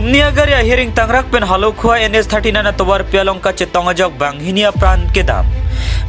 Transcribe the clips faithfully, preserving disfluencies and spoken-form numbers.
Niagari ahiring tangrak pen Halokhua N H thirty-nine atovarpi along kachetong ajok banghini apran kedam.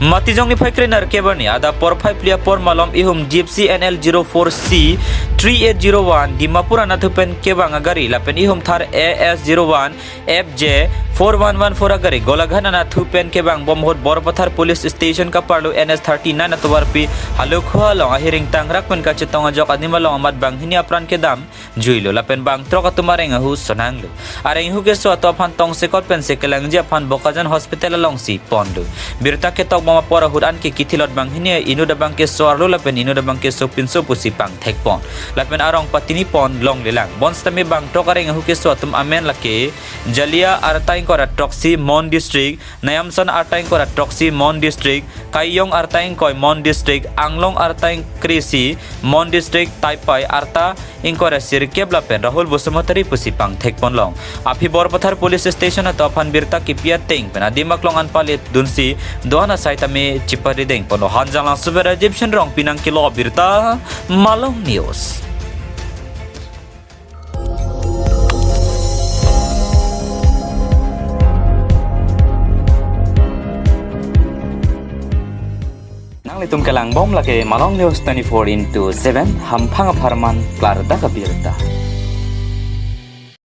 Matijong niphai krenerkep arni adap porphai phli apor malom ihum Gypsy N L zero four C three eight zero one Dimapur anatthu pen kevang agari lapen ihum Thar A S zero one F J four one one four agari Golaghat anatthu pen kevangbom ahut Borpathar Police Station kaparlo N H thirty-nine atovarpi Halokhua along ahiring tangrak pen kachetong ajok adim along amat banghini apran kedam juilo lapen bangthrok atum areng ahu sonanglo. Areng ahu keso atum aphan tongsekot pensi kelangji aphan Bokajan Hospital alongsi ponlo. Birta ketokbom apor ahut anke kithilot banghini inut abang keso arlo lapen inut abang keso pinso pusi pangthekpon lapen arong patini pon longlelang. Bonsitame bangthrok areng ahu keso atum amen lake Jalia arta ingkoi ra throksi, Mon District, Nayamson arta ingkoi ra throksi, Mon District, Kaiyong arta ingkoi, Mon District, Anglong arta ingkoi ra isi, Mon District, Taipai arta ingkoi ra sirkep lapen Rahul Basumatary pusi pangthekponlong. Aphi Borpathar Police Station atum aphan birta kipi ateng pen adim aklong an palit dunsi do-an asai tame chiparidengponlo. Hanjanglangso pen Rajiv Shenrong pinang kilo birta Malong News. Nanglitum kelangbom lake Malong News twenty-four into seven, hamphang apharman klardak abirta.